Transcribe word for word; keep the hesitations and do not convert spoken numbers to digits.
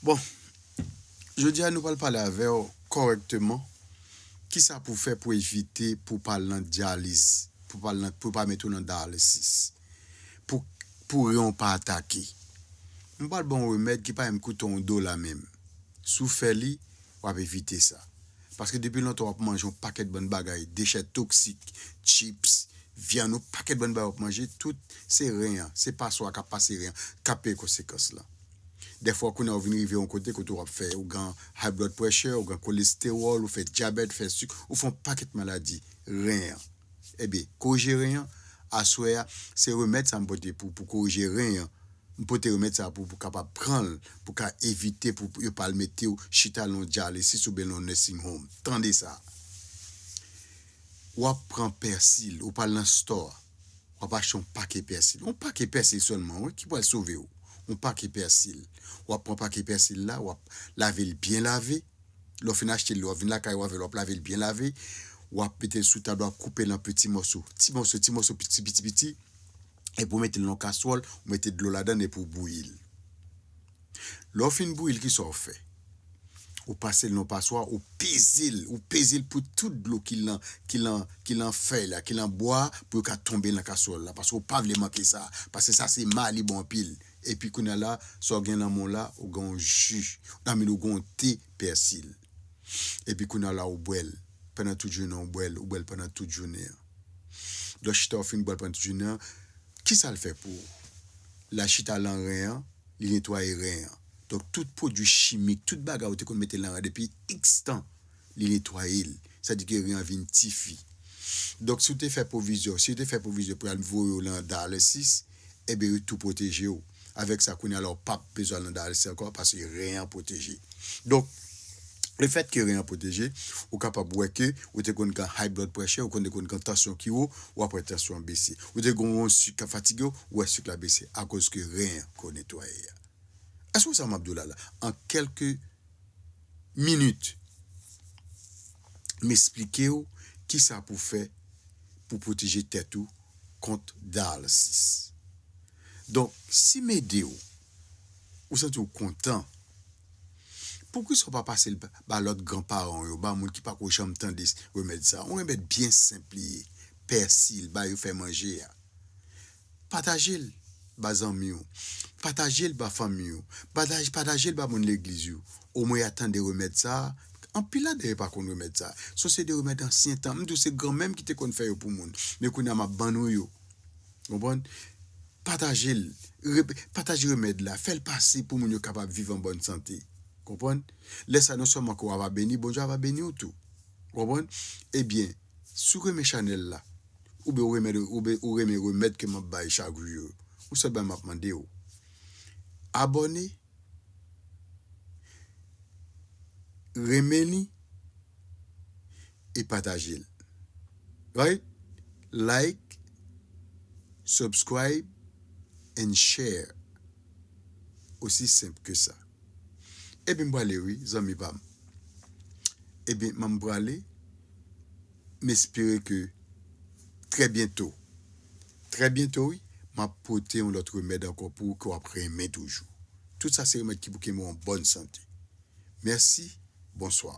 Bon, jodi a nou pral pale avè w kòrèkteman kisa pou fè pou evite pou pa al nan dyaliz, pou pa al nan, pou pa mete w nan dyalysis, pou, pou ren w pa atake. M pral ba w yon remèd ki pa menm koute w yon dola menm. Si w fè li, w ap evite sa. Paske depi lontan w ap manje yon pakèt bann bagay, dechè toksik, chips, vyann, yon pakèt bann bagay w ap manje, tout se ren an, se paswa k ap pase ren an, k ap peye konsekans lan. Dèfwa, kounye a ou vin rive yon kote, kote w ap fè, ou gen high blood pressure, ou gen kolestewòl, ou fè dyabèt, ou fè sik, ou fè yon pakèt maladi ren an. Ebyen, korije ren an, aswè a, se remèd sa m pote pou, pou korije ren an. M pote remèd sa pou, pou kapab pran l, pou ka evite pou, pou yo pa al mete w chita nan yon dyalysis oubyen nan yon nursing home. Tande sa. W ap pran pèsil, ou pral nan store a, w ap achte yon pake pèsil. Yon pake pèsil sèlman, wi, ki pral sove w. Yon pake pèsil. W ap pran pake pèsil la, w ap lave l byen lave. Lè w fin achte l, w ap vin lakay ou avè l, w ap lave l byen lave. W ap mete l sou tab la, w ap koupe l an peti mòso. Ti mòso, ti mòso, piti, piti, piti. Epi w mete l nan yon kaswòl, ou mete dlo ladan l epi w bouyi l. Lè w fin bouyi l, kisa w fè? Ou pase l nan yon paswa, ou peze l, ou peze l pou tout dlo ki lan, ki lan, ki lan fèy la, ki lan bwa a, pou yo ka tonbe nan kaswòl la, paske w pa vle manke sa, paske sa se ma, li bon anpil. Epi kounye a la, sa w gen nan men w la, ou gen yon ji, nan men w gen yon te pèsil. Epi kounye a la, ou bwè l. Pandan tout jounen an, ou bwè l, ou bwè l pandan tout jounen an. Lè w chita, ou fin bwè l pandan tout jounen an, kisa l fè pou ou? L al chita lan ren an, li netwaye ren an. Donk, tout pwodui chimik, tout bagay ou te konn mete lan ren depi iks tan, li netwaye l. Sa di ke ren an vin tifi. Donk, si w te fè pwovizyon, si yo te fè pwovizyon pou y al voye w lan dyalysis, ebyen, yo tou pwoteje w. Avèk sa, kounye a la, w p ap bezwen al nan dyalysis ankò, paske ren an pwoteje. Donk, lefètke ren an pwoteje, ou kapab wè ke ou te konn gen high blood pressure, ou konn te konn gen tansyon ki wo, w ap wè tansyon an bese. Ou te gen yon sik k ap fatige w, ou wè sik la bese, akoz ke ren an ke w netwaye a. Èske w wè sa m ap di w la la? An kèlke minit, m esplike w kisa pou fè pou pwoteje tèt ou kont dyalysis. Donk, si m ede w, ou santi w kontan, poukisa w pa pase l ba, ba lòt granparan w yo, ba moun ki pako janm tande s, remèd sa a? Yon remèd byen senp li ye. Pèsil, ba yo fè manje a. Pataje l ba zanmi w. Pataje l ba fanmi w. Pataje, pataje l ba moun legliz ou. Omwen y a tande remèd sa a. Anpil ladan yo pa konn remèd sa a. Se yon seri de remèd ansyen tan. M di w se granmè m ki te konn fè yo pou moun. Men kounye a m ap ban nou yo. Konprann? Pataje l. Re-, pataje remèd la. Fè l pase pou moun yo kapab viv an bòn sante. Konprann? Lè sa a non sèlman ke w ava beni, Bondye ava beni w tou. Konprann? Ebyen, si w renmen chanèl la, oubyen ou renmen, oubyen ou renmen remèd ke m ap bay chak jou yo, yon sèl bagay m ap mande w. Abòne, renmen li, e pataje l. Right? Like, subscribe, and share. Osi senp ke sa. Ebyen, m prale, wi, zanmi pa m. Ebyen, m prale, m espere ke trè byento, trè byento, wi, m ap pote yon lòt remèd ankò pou ou ke w ap renmen toujou. Tout sa se remèd ki pou kenbe w an bòn sante. Mèsi, bonswa.